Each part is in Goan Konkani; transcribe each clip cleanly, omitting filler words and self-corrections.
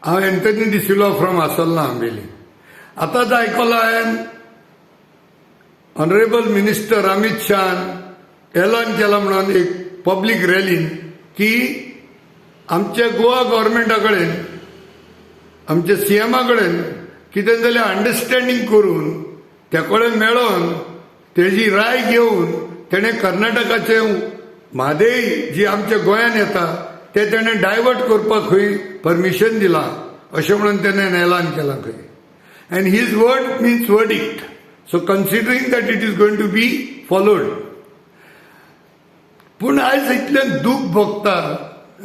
हांव एंथनी डिसिल्वा फ्रॉम आसोल्ला, आंबेली. आतांच आयकलो हांवें, ऑनरेबल मिनिस्टर अमित शहान एलान केला म्हणून एक पब्लीक रॅलीन की आमच्या गोवा गव्हर्मेंटा कडेन, आमच्या सीएमा कडेन कितें जाल्यार अंडरस्टँडींग करून, त्या कडेन मेळोन, तेजी राय घेवन तेणें कर्नाटकाचे म्हादेय जी आमच्या गोंयान येता ते तेणें डायवर्ट करपाक खंय परमिशन दिलां अशें म्हणून तेणें एलान केलां खंय. And his word means verdict, so considering that it is going to be followed. पूण आयज इतलें दूख भोगता,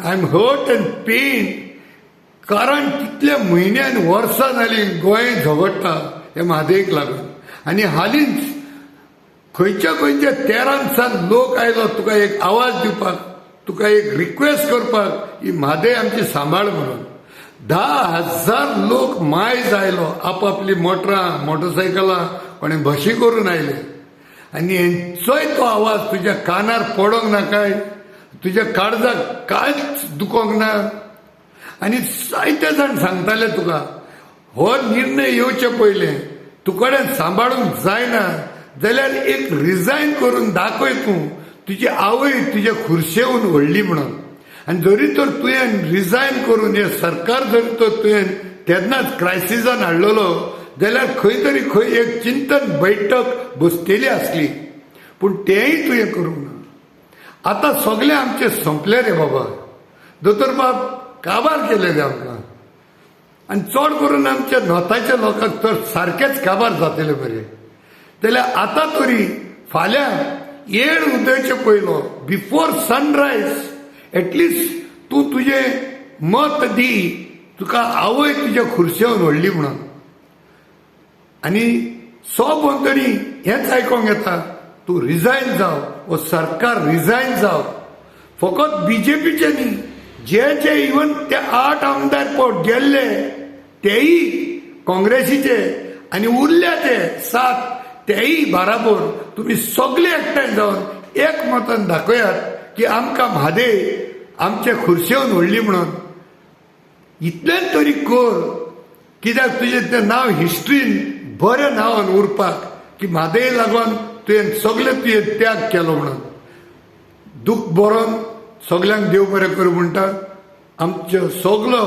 I am hurt and pain, कारण कितले म्हयने आनी वर्सां जालीं गोंय झगडटा हे म्हादयेक लागून. आनी हालींच खंयच्या खंयच्या तेरान लोक आयलो तुका एक आवाज दिवपाक, तुका एक रिक्वेस्ट करपाक, ही म्हादय आमची सांबाळ म्हणून. 10,000 लोक मायज आयलो, आपापली मोटरां, मोटरसायकलां, कोणे बशी करून आयले. आनी हेंचोय तो आवाज तुज्या कानार पडोंक ना काय? तुज्या काळजाक कांयच दुखोंक ना? आनी जायते जाण सांगताले तुका, हो निर्णय येवचे पयलें तुकडेन सांबाळूंक जायना जाल्यार एक रिजायन करून दाखय तूं, तुजी आवय तुज्या खुर्शेवन व्हडली म्हणून. आनी जरी तर तुवें रिजायन करून हें सरकार जरी तर तुवें तेन्नाच क्रायसिसान हाडलेलो जाल्यार खंय तरी खंय एक चिंतन बैठक बसतली आसली, पूण तेंय तुवें करूंक ना. आतां सगळें आमचें सोंपलें रे बाबा दोतोर बाब, काबार केलें रे आमकां. आनी चड करून आमच्या नॉर्थाच्या लोकांक तर सारकेच काबार जातले बरे. जाल्यार आतां तरी फाल्यां येळ उदयचे पयलो, बिफोर सनरायज एटलिस्ट तूं तुजें मत दी, तुका आवय तुज्या खुर्शेवन व्हडली म्हणून. आनी सो भोंवतणी हेंच आयकोंक येता, तूं रिजायन जाव, हो सरकार रिजायन जाव. फकत बीजेपीचे न्ही, जे जे इवन ते आठ आमदार पोट गेल्ले तेय काँग्रेसीचे आनी उरल्या ते सात तेय बाराबर, तुमी सगळे एकठांय जावन एक मतान दाखयात की आमकां म्हादय आमच्या खुर्शेवन व्हडली म्हणून. इतलें तरी कर, कित्याक तुजें तें नांव हिस्ट्रीन बरें नांवान उरपाक की म्हादय लागून तुवें सगळें तुवें त्याग केलो म्हणून. दूख बरोवन सगल्यांक देव बरें करूं म्हणटा. आमचो सगलो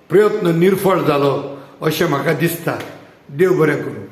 प्रयत्न निर्फळ जालो अशें म्हाका दिसता. देव बरें करूं.